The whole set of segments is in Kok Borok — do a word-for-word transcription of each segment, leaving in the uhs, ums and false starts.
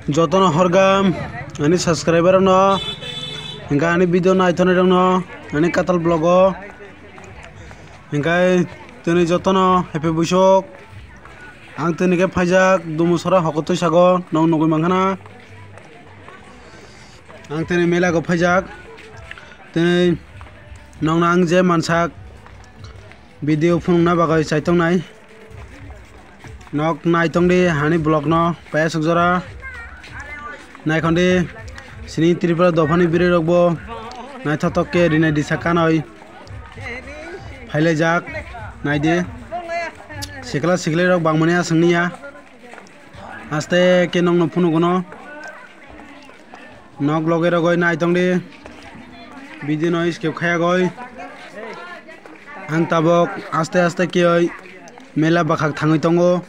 Jotono horgam ani subscriber rokno, hingkhe ani video naithoknai rokno, ani Katal vlog o, hingkhe tini jotono happy buisok. Ang tini khe phaijak Dumusora Hokotwi sago, nwng nugwi mankha na. Ang tini mela go phaijak, tini nwngno ang je mansak video phunukna bagwi chaitongnai. Nok naitongdi hani vlog no payasuk jora. Naikhondi sini Tripura dophani biroi rokbo naithotok khe rinai disa kanoi phailaijak. Naidi sikla siklirok bangmani aswk niya. Aste khe nokno phunugo no. Nok loge rogoi naitongdi. Video no skip khayagoi. Ang tabok aste aste kiyoi mela bakhak thangwi tongo.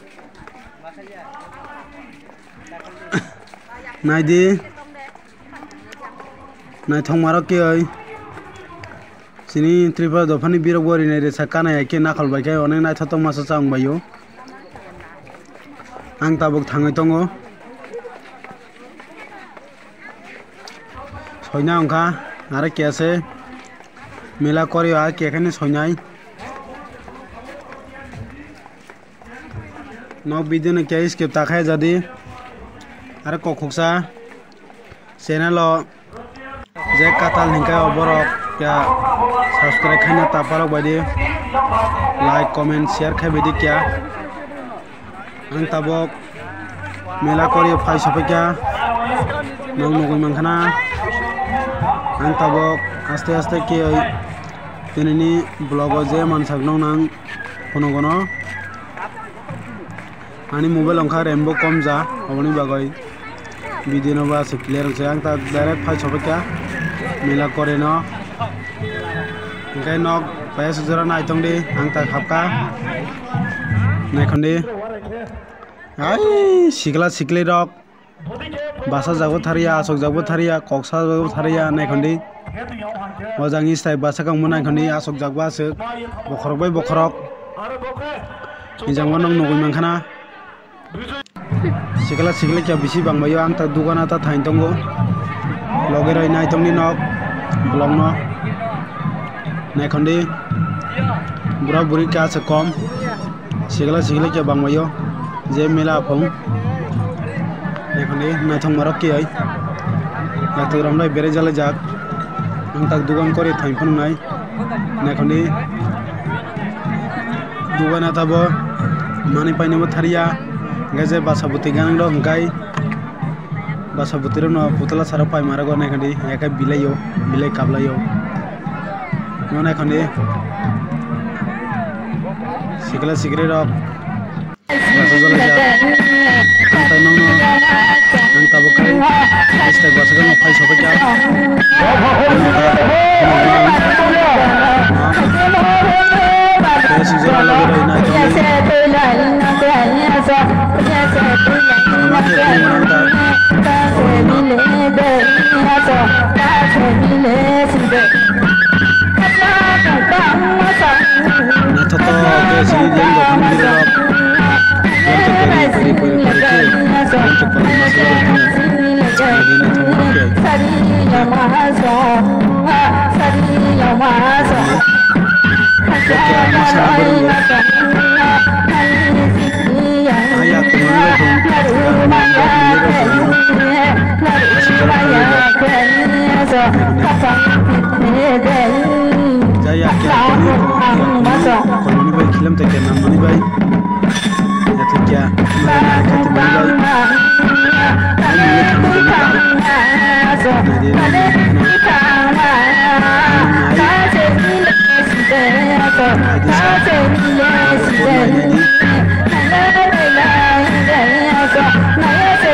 Naidi. Naithok marok kiyoi. Chini Tripura dophani birok bo rinai resa kana ya khe nakhol bai khe onek naithotok masa chang bai o. Ang tabuk thangwi tongo. Soina wngkha, aro kiya se mela kori o, a kiya khe ni soinai. Nok video no khe skip ta khe jadi. Aro kok khuksa channel o je Katal hinkhe o borok khe subscribe khaina ta parok baidi, like, comment, share khai baidi kya. Ang tabok mela kori phai sophaikha, nok nugwi mankha na. Ang tabok aste aste khe tinini vlog o je mansak nong nang. Kono kono ani mobile wngkha RAM bo kom ja, oboni bagwi video no ba se clear wngse. Ang ta direct phai sophaikha mela kore no, hingke nok payasuk jora naitongdi. Ang ta khapkha naikhondi. Ai sikla sikli rok. Basa jagbo thariya, asok jagbo thariya, koksa jagbo thariya, naikhondi. O jang istai basa kangmo naikhondi, asok jagbo aswk, bokhorok bai bokhorok. Hinjangbo nwng nugwi mankha na. Sikla sikla kya bisi bangbaio, ang ta dugana ta thain tongo. Loge roi naitongni nok, bolongno. Naikhondi, bura buri kya aswk kom. Sikla sikla khe bangbaio je mela aphung. Naikhondi naithok marok kiyoi. Yaktuk rom bai bere jale jak. Ang tak dugan kori thain phunuknai. Naikhondi dugan atabo mani painabo thariya. Hingke je basa bwtwi ganang rok hingkai. Basa bwtwi rokno putla sara pai marago naikhondi. Yakai bilaio, bilai kablaio. Nonai khani sikla sikri rok basa jala jak. Ang tai nongno ang tabuk khai hashtag basa jala phai sopai jak. Tei sijak logi roi nai tongwi. Ama khe phone manang ta. Naithotok khe sini yang dophani birok. Yang chakari kari kari kari khe. Yang chakari masuk khe. Jadi naithotok khe. Khe ang sana bwrwi. Aya kumui rok jaya khe ang toni kormoni bai khilam te khe nangmani bai. Yathikya nangmani bai. Ang nini thangmani bai. Nadi nangmani bai. Ang nai. Nai di sa. Ang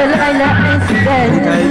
nai nai di. Nai kai.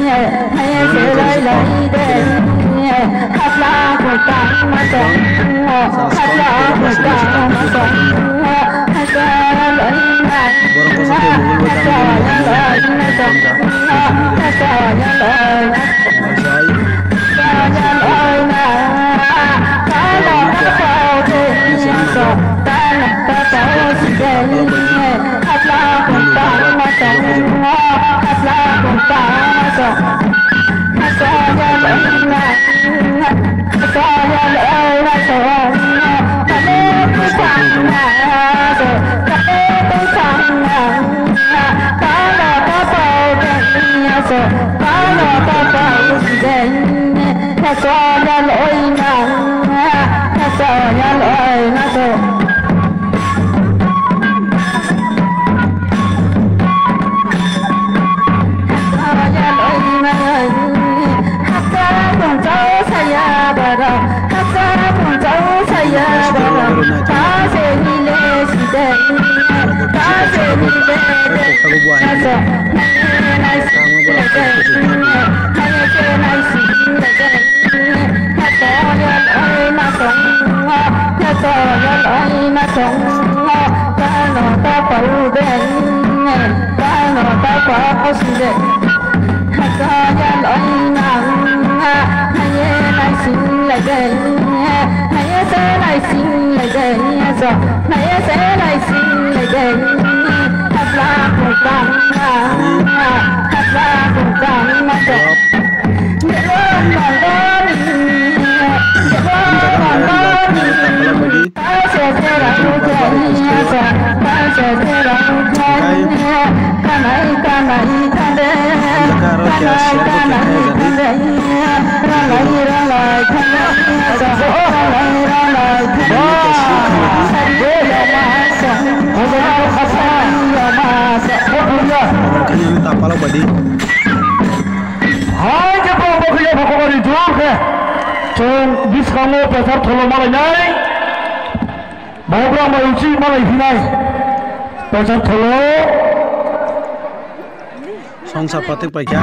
Tapalok badi. Hai khe bo bo khe bo khe bari jor khe. Chwng bwskango pressure tholo malainai. Bo bwrang bai uchi malai hinai. Pressure tholo. Songsa patik paikha.